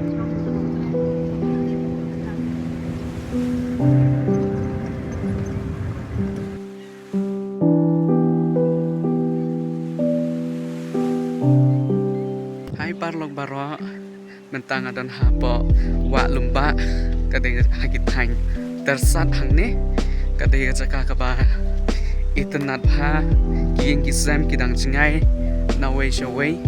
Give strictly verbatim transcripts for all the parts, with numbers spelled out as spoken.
Hai paralok baroh, mynta nga don hapoh Wah Lumbah, ka dei ha ki thaiñ Tyrsad hangne, ka dei ka jaka kaba itynnad bha, ki ïing ki sem ki dang jngai nawei shawei,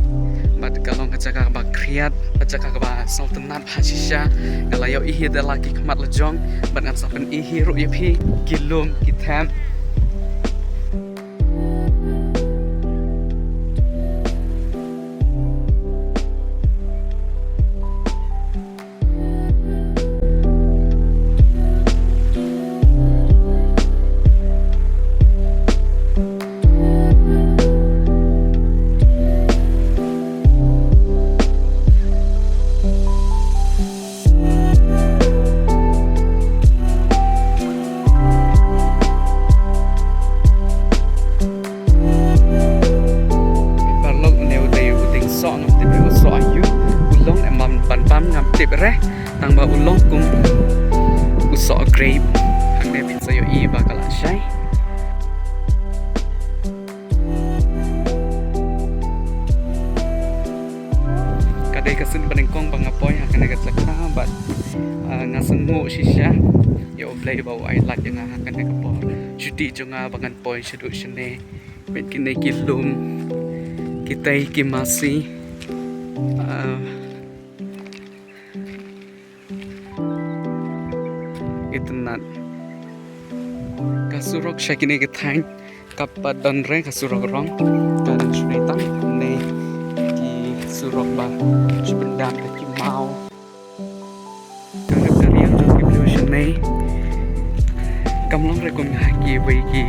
bad ka long ka jaka kaba khriat, ka jaka kaba sngewtynnad bha shisha. Nga la ïohi da la ki khmat la jong, bad ngan sa pyni hi ruh ïa phi ki lum ki them. Paralok, une u dei u dieng soh, ngam tip u soh aïu u long, em ban bam ngam tip re. Tang ba u long kum u soh grape. Hangne phin sa ïohi ba ka la shai. Ka dei ka sien banyngkong ba nga poi ha kane ka jaka bad, ah, nga sngewsih shisha ïa U Blei ba u ai lad ïa nga ha kane ka por. Juti jong nga ba ngan poi shaduh shane. Peit kine ki lum, kitei ki masi. Ah, itynnad. Ka surok sha kine ki thaiñ kam pat don re ka surok rong. Ka dang shu dei tang ne ki surok ba shu pyndam da ki maw. Ka rep ka riang jong ki briew shane kam long re kum ha kiwei ki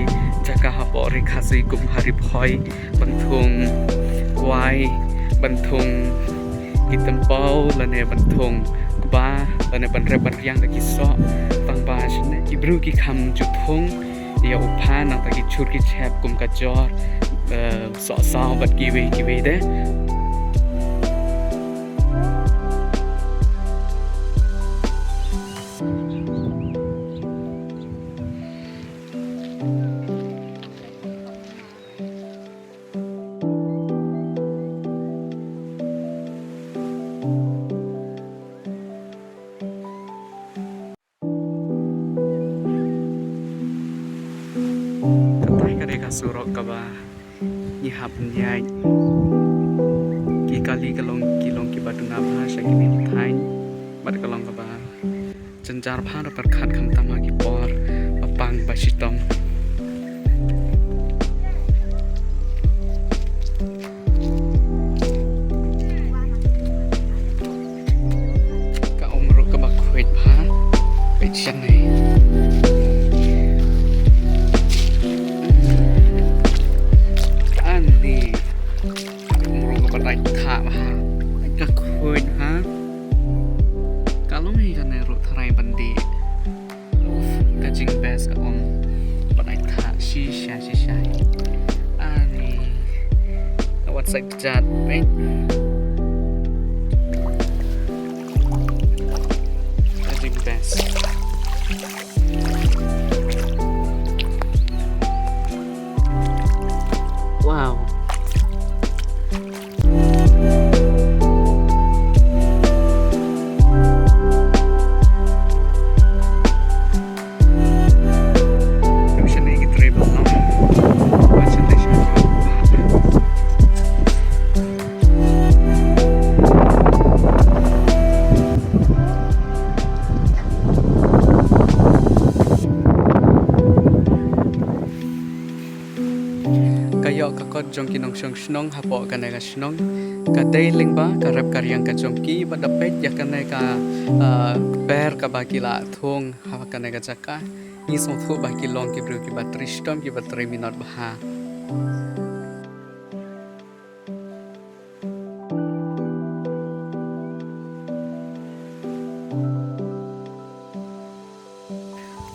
jaka hapoh Ri Khasi kum ha Ri Bhoi ban thung kwai, ban thung ki tympaw lane ban thung kba lane ban rep ban riang da ki soh. Tang ba shane ki briew ki kham ju thung ïa u pha nangta ki chur ki chep kum ka jor, eh, soh saw bad kiwei kiwei de. Katai ka dei ka surok kaba ngi hap ngi ïaid. Ki kali ka long, ki long kiba duna bha sha kine ki thaiñ. Bad ka long kaba jynjar bha da pyrkhat khamtam ha ki por ba pang ba shitom. Ka um ruh kaba khuid bha. Peit shane. Ani. Ka um ruh kaba dait thah bha. Ka khuid bha. Ka long hi kane ruh tharai ban dih. Uff, ka jingbest ka um. Pat ai thah shisha shisha. Ani. Ka wat sa kjat peit. Ka jingbest. Wow. Ka ïoh ka kot jong ki nongshong shnong hapoh kane ka shnong. Ka dei lyngba ka rep ka riang ka jong ki, bad da peit ïa kane ka, ah, kper kaba ki la thung ha kane ka jaka. Ngi sngewthuh ba ki long ki briew kiba trei shitom, kiba trei minot bha.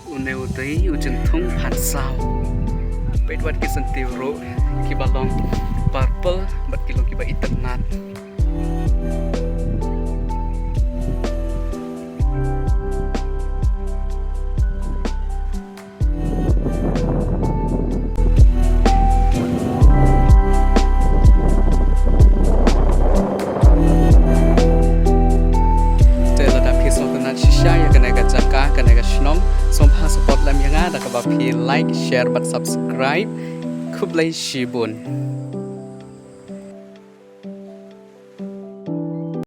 Une u dei u jingthung phan saw. Peit wat ki syntiew ruh kiba long purple bad ki long kiba itynnad. like, share bad subscribe. Khublei shibun.